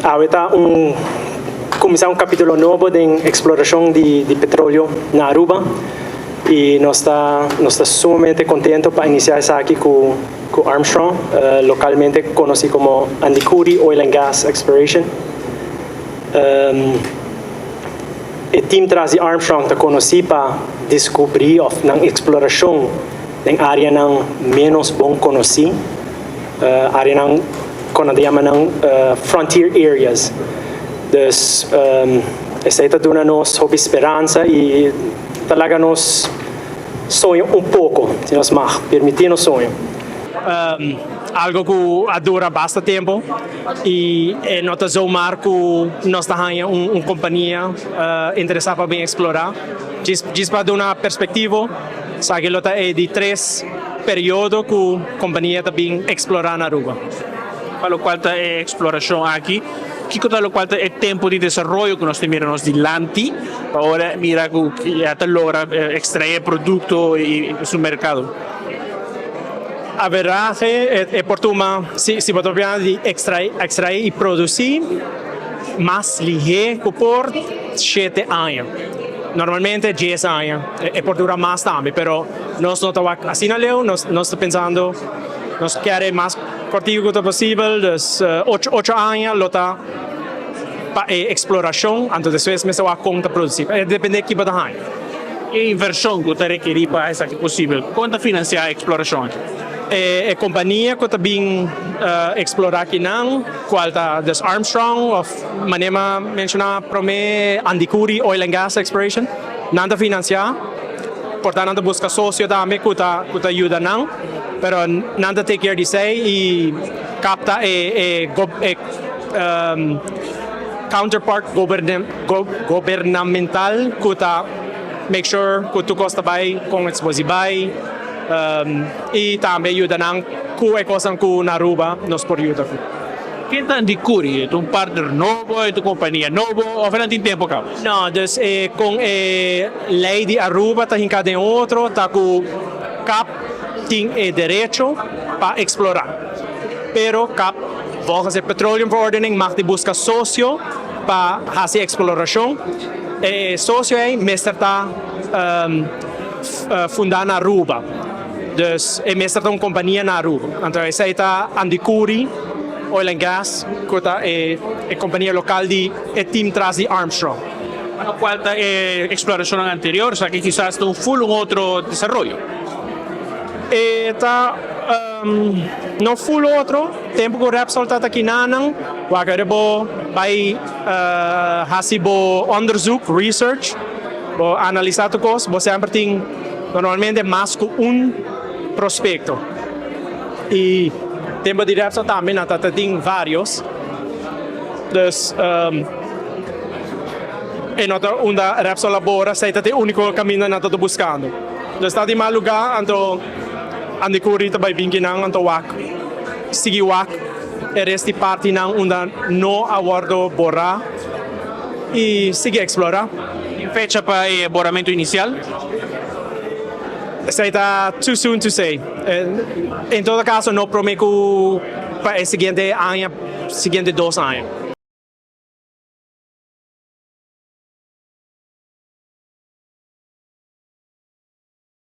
Awe ta un cuminsa un capitulo nobo den exploracion di petroleo na Aruba y nos ta sumamente contento pa inicia esaki cu Armstrong, localmente conoci como Andicuri Oil and Gas Exploration. E team tras di Armstrong ta conoci pa descubri of nan exploracion den areanan menos bon conoci, areanan cu nan yama nan frontier areas. Dus esey ta duna nos hopi speransa y ta laga nos soña un poco, si nos mag permiti nos soña. Algo cu a dura basta tempo y no ta zomaar cu nos ta haya un compania interesa pa bin explora. Djis pa duna perspectiva, esaki lo ta e di tres periodo cu compania ta bin explora na Aruba. Pa locual ta e exploracion aki, kico ta locual ta e tempo di desaroyo cu nos ta mira nos dilanti, pa ora mira cu ya ta logra extrae producto y su mercado? Average e por tuma, si bo ta di extrae y produci, mas lihe cu por 7 aña. Normalmente 10 aña. E por dura mas tambe, pero nos no ta asina leu, nos ta pensando, nos kier mas cortico cu posibel, dus 8 aña lo ta pa e exploracion, anto despues mes con ta produci. Depende di kico ta haya. E inversion cu ta rekeri pa esaki posibel, con ta financia e exploracion? E compania cu ta bin explora akinan, cual ta dus Armstrong, of manera m'a menciona prome, Andicuri Oil and Gas Exploration, nan ta financia, por tanto nan ta busca socio tambe cu ta yuda nan, pero nan ta take care di esey y capta e counterpart gubernamental cu ta make sure cu tur cos ta bay con e ta bay y tambe yuda nan cu e cos cu na Aruba nos por yuda. Ken ta Andicuri? Ta un partner nobo, ta un compania nobo, of nan tin tempo caba? No, dus cu e ley di Aruba ta hinca den otro, ta cu CAP tin e derecho pa explora. Pero CAP, volgens de Petroleum Verordening, mag di busca socio pa haci exploracion. E socio ey mester ta funda na Aruba. Dus e mester ta un compania na Aruba. Anto esey ta Andicuri Oil and Gas, cu ta e compania local di e team tras di Armstrong. Cual ta e exploracion anterior, osea cu kisas un full un otro desaroyo. E ta no full otro, tempo cu Repsol ta akinan, wak bo bay hasi bo onderzoek, research, bo analisa tur cos, bo semper tin normalmente mas cu un prospecto. Y tempo di Repsol tambe nan ta tin varios. Dus e no ta unda Repsol a bora, esey ta e unico caminda nan ta buscando. Dus ta di mal lugar, anto Andicuri ta bay bin akinan, anto wak, sigui wak, e resto di partinan unda no a wordo bora y sigui explora. Fecha pa e boramento inicial? Esey ta too soon to say. En todo caso, no prome cu pa e siguiente aña, siguiente 2 aña.